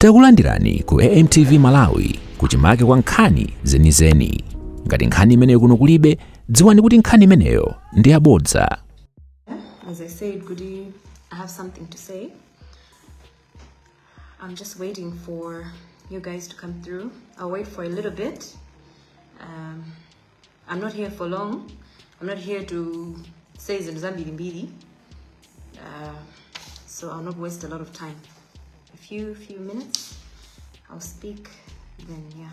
Takulandirani ku AMTV Malawi kuchimake kwa nkhani zenizeni. Ngati nkhani imeneyo kuno kulibe, dziwani kuti nkhani imeneyo ndi yabodza. As I said, Goody, I have something to say. I'm just waiting for you guys to come through. I'll wait for a little bit. I'm not here for long. I'm not here to say zinthu zambirimbiri. So I'll not waste a lot of time. A few minutes, I'll speak, then yeah.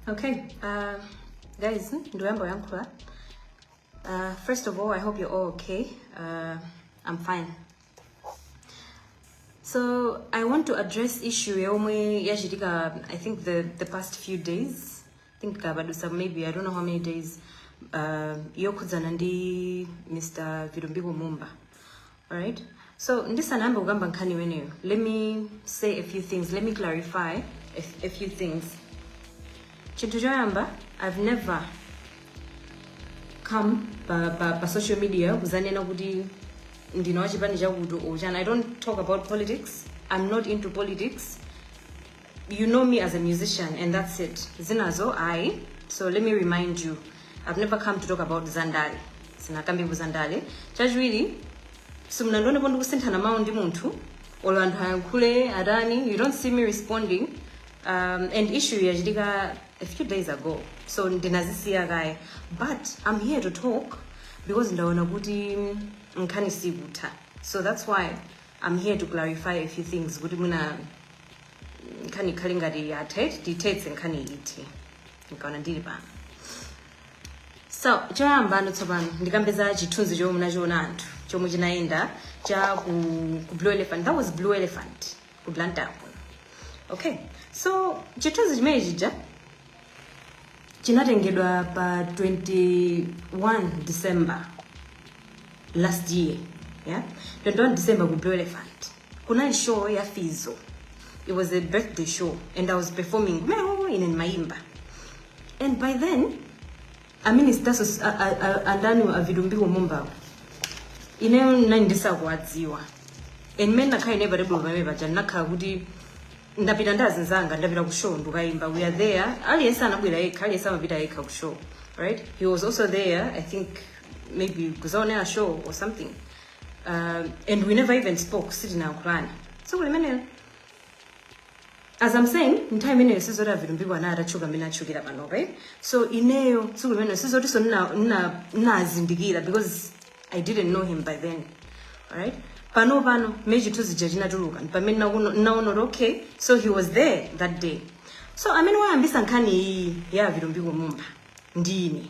Okay, guys, ndiyamba kuyankhula. First of all, I hope you're all okay. I'm fine. So I want to address issue yomwe yachitika, I think the past few days. I think padutsa maybe I don't know how many days, yokhudzana ndi Mr. Vitumbiko Mumba. All right? So ndisanayambe kukamba nkhani imeneyo, let me say a few things. Let me clarify a few things. Chinthu choyamba, I've never come pa social media kuzanena kuti ndine wachipani chakuti or chani. I don't talk about politics. I'm not into politics. You know me as a musician and that's it. Zinazo I. So let me remind you, I've never come to talk about zandale. Sinakambe zandale. Chachiwiri, simunandionepo ndikusinthana mawu ndi munthu olo anthu ayankhule atani. You don't see me responding. And issue yachitika a few days ago, so ndinazisiya kaye, but I'm here to talk because ndaona kuti nkhani sikutha. So that's why I'm here to clarify a few things kuti mwina nkhani ikhale ngati yathe, tithetse nkhani ithe nkaona ndili pano. So choyamba ano tsopano ndikambe za chithunzi chomwe munachiona anthu chomwe chinayenda cha ku Blue Elephant. That was Blue Elephant ku Blantyre kuno. Okay, so chithunzi chimene chija chinatengedwa pa 21 December last year, yeah, 21 December ku Blue Elephant. Kunali show ya Fizo. It was a birthday show and I was performing kumeneko, ine ndimayimba. And by then a minister andani, a Vitumbiko Mumba, ineyo nani ndisakuwadziwa. And mmene nakhala ine pa table pamene paja, ndinakhala kuti ndapita ndi azinzanga, ndapita ku show ndikayimba. We are there, aliyense anabwera yekha, aliyense amapita yekha ku show, right? He was also there, I think maybe kuzaonera show or something, and we never even spoke. Sitinayankhulane tsiku limenelo. As I'm saying, nthawi imeneyo sizoti a Vitumbiko anali atatchuka mmene atchukira pano, right? So ineyo tsiku limeneyo sizotinso ndinazindikira because I didn't know him by then, alright? Pano mmene chithunzi chija chinatuluka, pamene naona kuti okay, so he was there that day. So amene wayambisa nkhani iyi ya Vitumbiko Mumba ndine.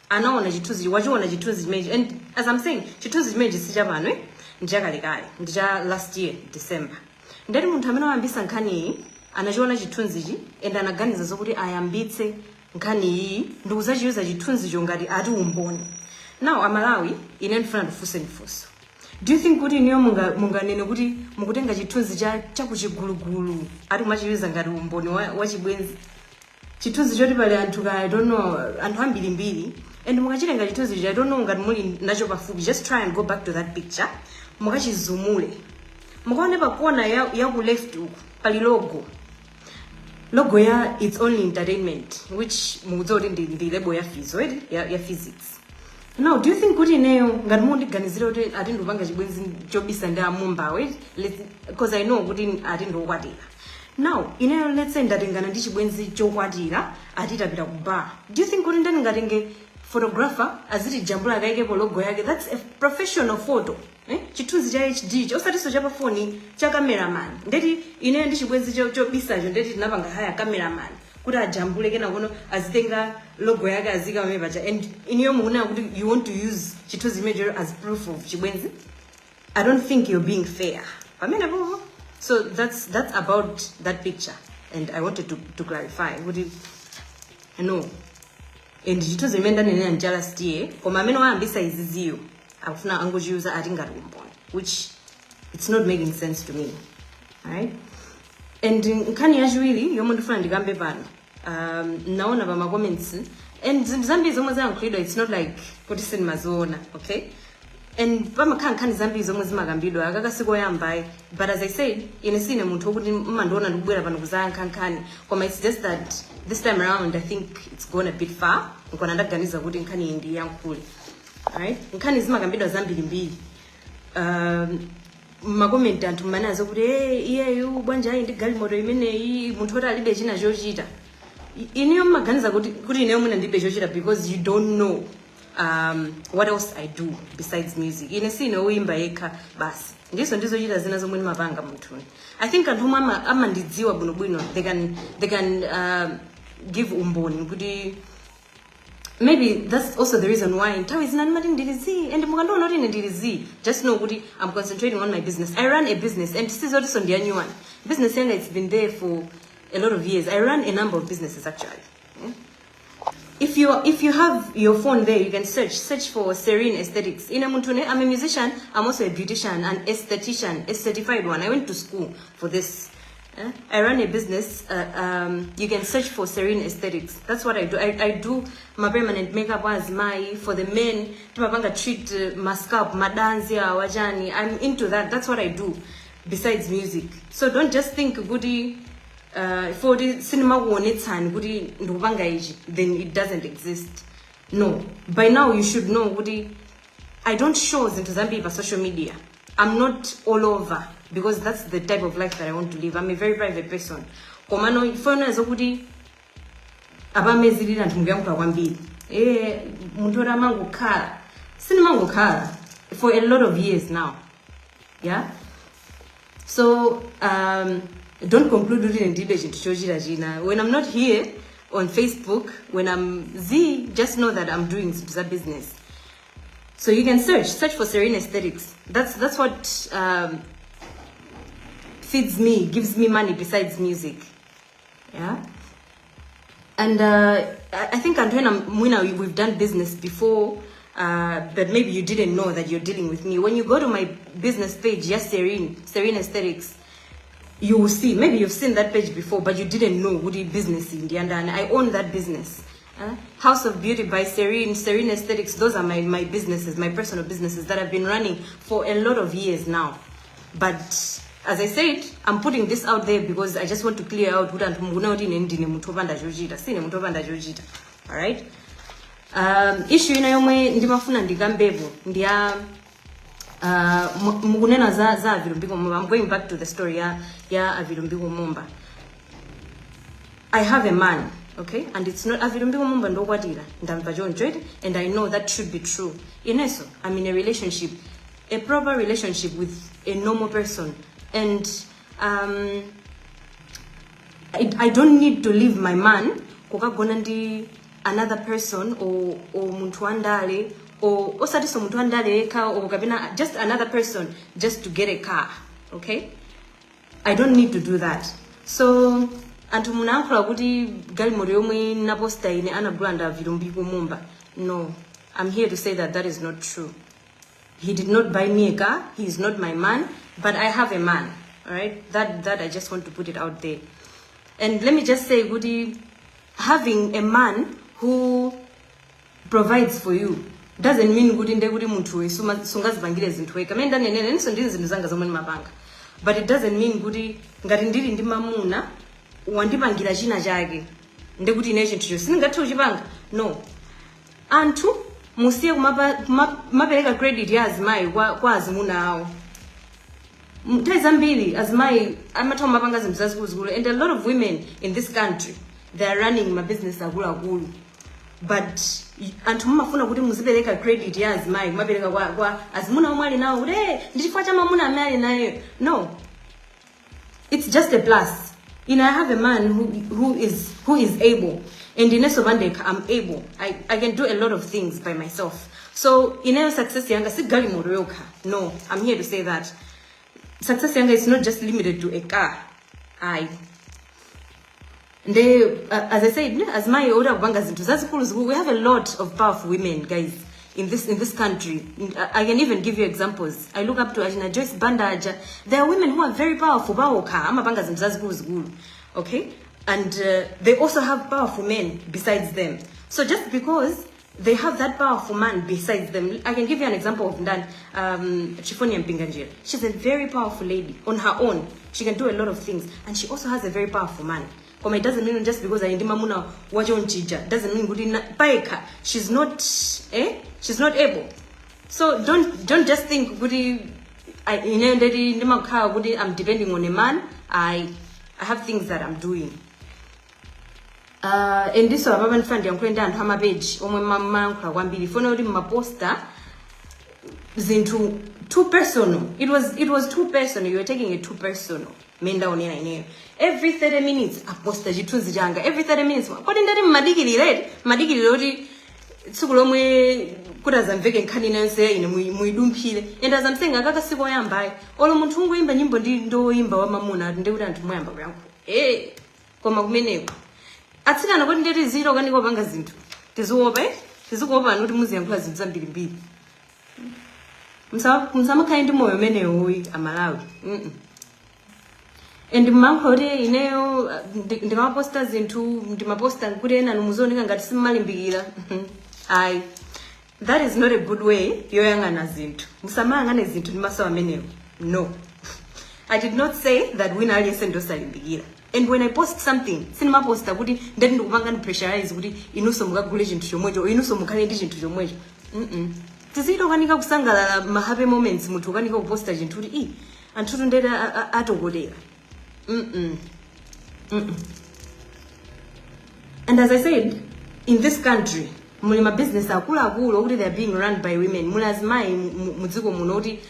Anaona chithunzi, wachiona chithunzi chimenechi. And as I'm saying, chithunzi chimenechi si chapano, eh? Ndichakalekale, ndi cha last year December. Ndati munthu amene wayambisa nkhani iyi anachiona chithunzichi and anaganiza zokuti ayambitse nkhani iyi ndikuzachi-use-a chithunzicho ngati ati umboni. Now Amalawi, ine ndifuna ndifunse ndifunso: do you think kuti inuyo munganene kuti mukutenga chithunzi cha chakuchigulugulu ati kumachi-use-a ngati umboni wa chibwenzi, chithunzi choti pali anthu ka, I don't know, anthu ambirimbiri? And mukachitenga chithunzi ichi, I don't know ngati muli nacho pafupi, just try and go back to that picture, mukachizumule, mukaone pa kona ya ku left uku pali logo ya It's Only Entertainment, which mukudziwa kuti ndi label ya Fizo, right? Ya Physics. Now do you think kuti ineyo, ngati mundiganizire kuti ati ndikupanga chibwenzi chobisa ndi amumba, wait, because I know kuti ati ndiokwatira. Now ineyo, let's say ndatengana ndi chibwenzi chokwatira, ati tapita ku bar, do you think kuti ndingatenge photographer aziti jambula akaikepo logo yake? That's a professional photo, eh? Chithunzi cha HD, osatinso cha pafoni, cha cameraman. Ndeti ineyo ndi chibwenzi chobisacho ndeti tinapanga hire cameraman Kuti ajambule kena kuno azitenga logo yake azika pamene paja, and iniyo mukunena kuti you want to use chithunzi chimenecho as proof of chibwenzi. I don't think you're being fair pamene popo. So that's about that picture, and I wanted to clarify kuti no, and chithunzi chimene ndanenera ncha last year, koma amene wayambisa iziziyo akufuna angochiyuza ati ngati umboni, which it's not making sense to me, alright? And nkhani yachiwiri yomwe ndifuna ndikambe pano, naona pa ma comments and zinthu zambiri zomwe zayankhulidwa, it's not like kuti sindimaziona, okay? And pamakhala nkhani zambiri zomwe zimakambidwa, akaka sikoyambayi. But as I said, ine sine munthu wokuti mmandiona ndikubwera pano kuzayankha nkhani, koma it's just that this time around I think it's gone a bit far, nkona ndaganiza kuti nkhani iyi ndiyankhule, alright? Nkhani zimakambidwa zambirimbiri. Ma comment anthu mmanazo kuti, "Hey, iyeyu bwanji ayi ndi galimoto imeneyi, munthu oti alibe china chochita?" Ineyo mmaganiza kuti ineyo mwina ndilibe chochita because you don't know what else I do besides music. Ine sine woyimba yekha basi, ndiso ndizochita zina zomwe ndimapanga munthuni. I think anthu omwe amandidziwa bwinobwino, they can give umboni kuti maybe that's also the reason why nthawi zina ndimati ndili zii. And mukandiona kuti ine ndili zii, just know kuti I'm concentrating on my business. I run a business, and sizotinso ndi a new one. Business yanga, it's been there for a lot of years. I run a number of businesses, actually, yeah? If you have your phone there, you can search for Serene Aesthetics. Ine munthune, I'm a musician, I'm also a beautician and esthetician, a certified one. I went to school for this. I run a business. You can search for Serene Aesthetics. That's what I do. I do my permanent makeup as my for the men, timapanga treat my scalp, madanzi awajani. I'm into that. That's what I do besides music. So don't just think kuti for sinimakuonetsani kuti ndikupanga ichi, then it doesn't exist. No, by now you should know kuti I don't show zinthu zambiri pa social media. I'm not all over because that's the type of life that I want to live. I'm a very private person. Komano ifona zokuti apamezilira anthu mukuyankhula kwambiri, munthu oti amangokhala, sinimangokhala for a lot of years now, yeah? So don't conclude kuti ndilibe chinthu chochita china. When I'm not here on Facebook, when I'm zii, just know that I'm doing zinthu za business. So you can search for Serene Aesthetics. That's what feeds me, gives me money besides music, yeah? And I think anthu ena mwina we've done business before, but maybe you didn't know that you're dealing with me. When you go to my business page, yes, Serene Aesthetics, you will see. Maybe you've seen that page before, but you didn't know what business in the and I own that business. House of Beauty by Serene, Serene Aesthetics, those are my businesses, my personal businesses that I've been running for a lot of years now. But as I said, I'm putting this out there because I just want to clear out kuti anthu mukuona kuti ine ndine munthu wopanda chochita. Sine munthu wopanda chochita. Alright? Issue ina yomwe ndimafuna ndikambepo ndiya mukunena za Avilumbiko Mumba. I'm going back to the story ya Avilumbiko Mumba. I have a man, okay? And it's not Avilumbiko Mumba ndokwatira, ndamva choncho eti, and I know that should be true. Ineso, I'm in a relationship, a proper relationship with a normal person, and I don't need to leave my man kukagona ndi another person or munthu wandale, or osatinso munthu wandale yekha, or kapena just another person just to get a car, okay? I don't need to do that. So anthu munayankhula kuti galimoto yomwe naposta ine anagula ndi Avilumbiko Mumba. No, I'm here to say that that is not true. He did not buy me a car. He is not my man, but I have a man, all right? That I just want to put it out there. And let me just say kuti having a man who provides for you doesn't mean kuti nde kuti munthu sungazipangire zinthu wekha. Amene ndanenera, inenso ndili zinthu zanga zomwe ndimapanga, but it doesn't mean kuti ngati ndili ndi mamuna wandipangira china chake, ndekuti ine chinthucho sindingathe kuchipanga. No, anthu musiye kumapereka credit ya azimayi kwa azimuna awo. Nthawi zambiri azimayi amatha kumapanga zinthu zazikuluzikulu, and a lot of women in this country, they are running mabusiness akuluakulu, but anthu mumafuna kuti muzipereka credit ya azimayi, kumapereka kwa azimuna omwe ali nawo kuti, "Eh, ndi chifukwa cha mamuna amene ali nayo." No, it's just a plus. I have a man who is able, and ineso pandekha I'm able. I can do a lot of things by myself. So ineyo success yanga si galimoto yokha. No, I'm here to say that success yanga is not just limited to a car. Ayi. Nde as I said, azimayi oti akupanga zinthu zazikulu zikulu. We have a lot of powerful women, guys, in this country. I can even give you examples. I look up to achina Joyce Banda aja. There are women who are very powerful paokha, amapanga zinthu zazikulu zikulu, okay? And they also have powerful men besides them. So just because they have that powerful man besides them, I can give you an example of Ndan Triephonia Mpinganjira. She's a very powerful lady on her own. She can do a lot of things, and she also has a very powerful man. Koma it doesn't mean just because ali ndi mamuna wachonchija doesn't mean kuti payekha she's not, eh? She's not able. So don't just think kuti ine ndeti ndimakhala kuti I'm depending on a man. I have things that I'm doing. And so apapa ndifuna ndiyankhule ndi anthu ama page omwe mayankhula kwambiri funa kuti mmaposta zinthu too personal. It was too personal. You were taking it too personal. Mmene ndaonera ineyo, every 30 minutes aposta chithunzi changa, every 30 minutes. Kodi ndati mmadikirire, mmadikirire kuti tsiku lomwe kuti azamveke nkhani inayonse ine muyidumphire? And as I'm saying, akaka sikoyambayi. Olo munthu ungoyimba nyimbo ndi ndoyimba wa mamuna, ndi kuti anthu muyamba kuyankhula. Koma kumeneko atsikana, kodi ndeti zilo kanika kupanga zinthu, tiziopa, eh? Tizikuopani kuti muziyankhula zinthu zambirimbiri. Musamakhale ndi moyo umenewoyi, Amalawi. And mmankho kuti ineyo ndikamaposta zinthu, ndimaposta nkuti ena muzioneka ngati simmalimbikira. Ayi, that is not a good way yoyang'ana zinthu. Musamayang'ane zinthu ndi maso amenewo. No, I did not say that wina aliyense ndosalimbikira. And when I post something, sindimaposta kuti ndati ndikupanga pressurize kuti inunso mukagule chinthu chomwecho, inunso mukhale ndi chinthu chomwecho. Tizito kanika kusangalala ma happy moments. Munthu ukanika kuposta chinthu kuti i anthutu ndeti atokotera. And as I said, in this country muli ma business akuluakulu okuti they are being run by women. Muli azimayi mudziko muno kuti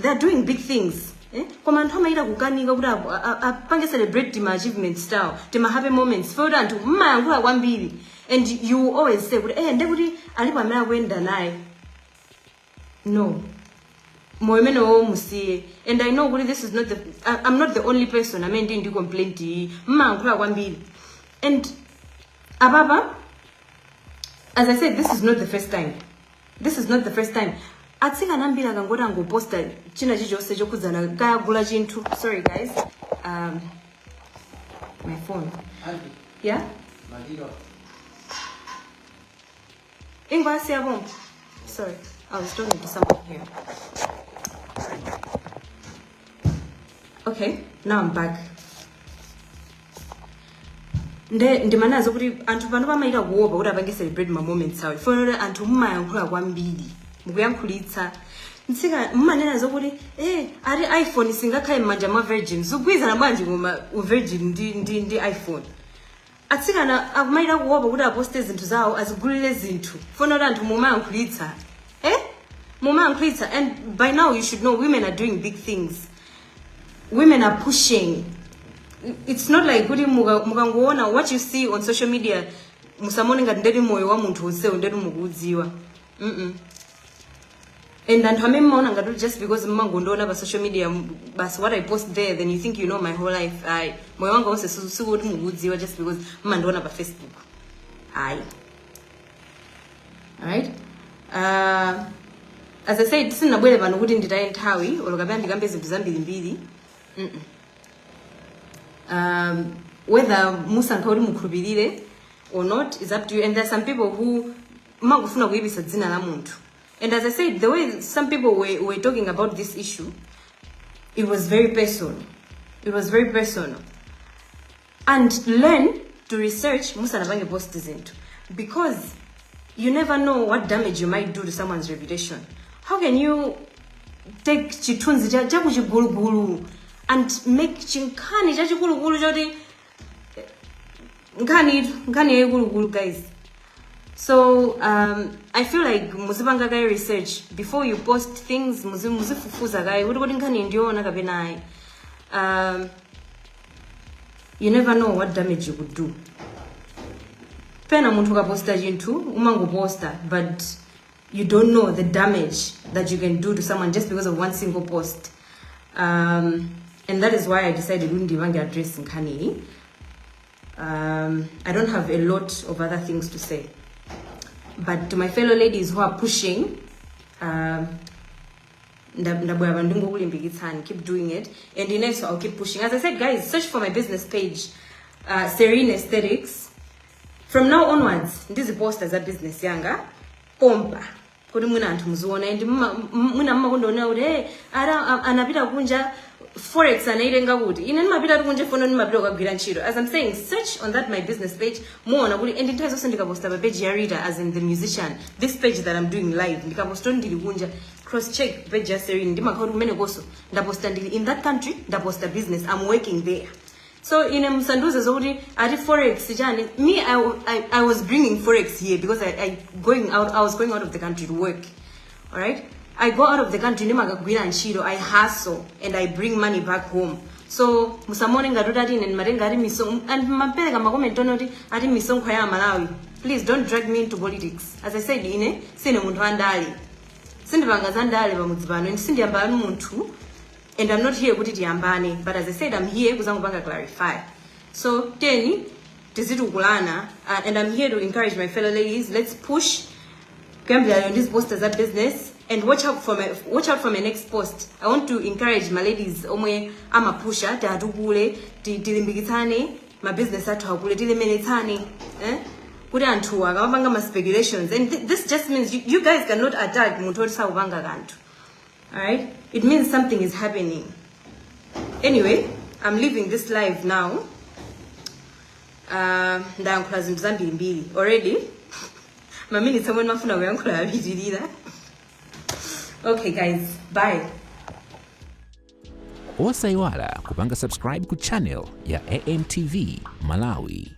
they are doing big things, eh? Koma anthu amayita kukanika kuti apange celebrate tima achievement style, tima happy moments, for kuti anthu mmayankhula kwambiri. And you always say kuti ndekuti alipo amene akuyenda naye. No, moyo umenewo musiye. And I know kuti this is not the I'm not the only person amene ndili ndi complaint iyi. Mmayankhula kwambiri. And apapa, as I said, this is not the first time. This is not the first time. Atsikana ambiri akangoti angoposta china chilichonse chokhudzana kayagula chinthu. Sorry guys, my phone. Auntie, Yeah? Maliro. Ingwasi yabomba. Sorry, I was talking to someone here. Okay, now I'm back. Nde ndimanazo kuti anthu pano pamayita kuopa kuti apange celebrate ma moments awo, ifuna kuti anthu mumayankhula kwambiri, mukuyankhulitsa ntsika. Mumanena zokuti ati iPhone singakhale m'manja mwa virgin. Zikugwirizana bwanji koma virgin ndi iPhone? Atsikana akumayita kuopa kuti aposte zinthu zawo, azigulire zinthu, funa kuti anthu mumayankhulitsa, eh, mumayankhulitsa. And by now you should know women are doing big things. Women are pushing. It's not like kuti mukangoona what you see on social media, musamone ngati ndeti moyo wa munthu onsewo ndeti mukuudziwa. And anthu amene mmaona ngati kuti just because mmangondiona pa social media, basi, what I post there, then you think you know my whole life. Ayi, moyo wanga wonse sikuti mukuudziwa just because mmandiona pa Facebook, ayi. Alright, as I said, sindinabwere pano kuti nditaye nthawi olo kapena ndikambe zinthu zambirimbiri. Whether musankha kuti mukhulupirire or not is up to you. And there are some people who mangofuna kuyipisa dzina la munthu. And as I said, the way some people were talking about this issue, it was very personal. It was very personal. And learn to research musanapange post zinthu, because you never know what damage you might do to someone's reputation. How can you take chithunzi chakuchigulugulu and make chinkhani chachikulukulu choti nkhani, nkhani yayikulukulu, guys? So I feel like muzipanga kaye research before you post things. Muzifufuza kaye kuti nkhani ndiyoona kapena ayi. You never know what damage you could do. Pena munthu ukaposta chinthu, umangoposta, but you don't know the damage that you can do to someone just because of one single post. And that is why I decided kuti ndipange address nkhaniyi. I don't have a lot of other things to say, but to my fellow ladies who are pushing, ndabwera pano ndingokulimbikitsani, keep doing it, and inenso I'll keep pushing. As I said, guys, search for my business page, Serene Aesthetics. From now onwards ndiziposta za business yanga pompa kuti mwina anthu muziona. And mwina mmakondaonera kuti, "Hey, ara anapita kunja, forex anaitenga kuti?" Ine ndimapita kunja fono ndimapita kukagwira ntchito. As I'm saying, search on that my business page, muona kuti, and nthawi zonse ndikaposta pa page ya Rita, as in the musician, this page that I'm doing live, ndikaposta kuti ndili kunja, cross check page ya Serene, ndimakhala kuti kumenekonso ndaposta ndili in that country, ndaposta business, I'm working there. So ine musandiuze zokuti ati forex chani. Me, I was bringing forex here because I was going out of the country to work. All right, I go out of the country, ndimakagwira ntchito, I hustle and I bring money back home. So musamone ngati kuti ati ine ndimatenga ati misonkho, and mapereka ma comment ono kuti ati misonkho ya Malawi. Please don't drag me into politics. As I said, ine sine munthu wandale, sindipanga za ndale pamudzi pano, and sindiyambana munthu, and I'm not here kuti tiyambane. But as I said, I'm here kuzangopanga clarify. So teni tizitukulana, and I'm here to encourage my fellow ladies. Let's push. Kuyambira lero ndiziposta za business, and watch out for my next post. I want to encourage my ladies omwe amapusha, tiatukule, tilimbikitsane, ma business athu akule, tilemeretsane, eh? Kuti anthu akamapanga ma speculations, and this just means you guys cannot attack munthu oti sakupanga kanthu. Alright, it means something is happening. Anyway, I'm leaving this live now. Ndayankhula zinthu zambirimbiri already, ma minutes omwe ndimafuna kuyankhula apitirira. Okay guys, bye. Osayiwala kupanga subscribe ku channel ya AMTV Malawi.